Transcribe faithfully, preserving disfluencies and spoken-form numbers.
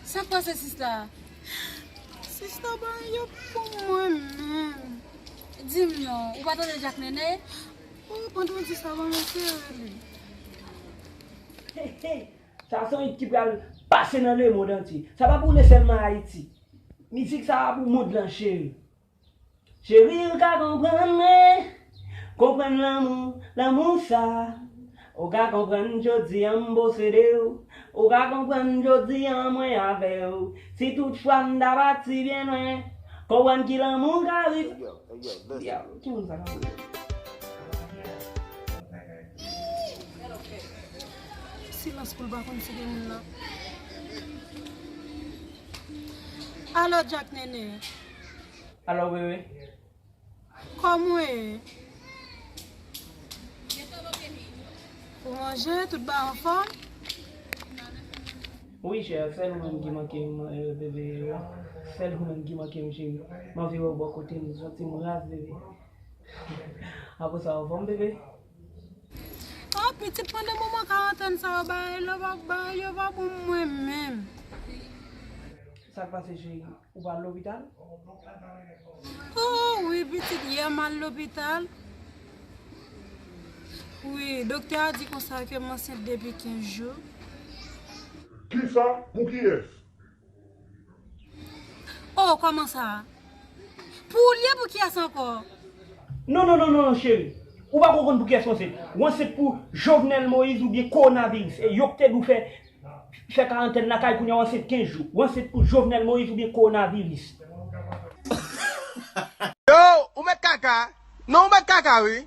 Sa k pase sista? Sista, bagay yo pou mwen menm. Di m non, ou pa tande Jack Nene? Ou pandan di sa, ban m eseye li. Hey, hey, sa se yon hit ki pral pase nan lemond antye. Sa pa pou nou sèlman Ayiti. Mizik sa a pou mond lan, cheri. Cheri, ou ka konprann mwen, konprann lanmou, lanmou sa. Ou ka konprann jodi an m posede w. Ou ka konprann jodi an mwen avè w. Si tout fwa m ta pati byen lwen, konprann ki lanmou ka rive. Yo, ki moun sa ka pale? Silans pou l pa konn si gen moun nan. Alo, Jack Nene. Alo, bebe. Kòman w ye? Ou manje, tout bagay anfòm? Wi, chè, sèl ou menm ki manke m, eh, bebe. Sèl ou menm ki manke m, cheri. M anvi wè w bò kote m, santi m raz, bebe. Apre sa, anfòm, bebe? Oh, pitit, pandan moman karantèn sa yo, bagay yo pa, bagay yo pa bon mwen menm. Sa k pase, cheri? Ou pa al lopital? Oh, wi, pitit, yè m al lopital. Wi, doktè a di konsa ke m ansent depi kenz jou. Kisa? Pou kiyès? Oh, kòman sa? Pou ou l ye, pou kiyès ankò? Non, non, non, non, non, cheri. Ou pa konn pou kiyès ou ansent. Ou ansent pou Jovenel Moïse oubyen kowonaviris. E yo k te dwe fè, fè karantèn lakay, kounye a w ansent kenz jou. Ou ansent pou Jovenel Moïse oubyen kowonaviris. Yo, ou mèt kaka. Non, ou mèt kaka, wi.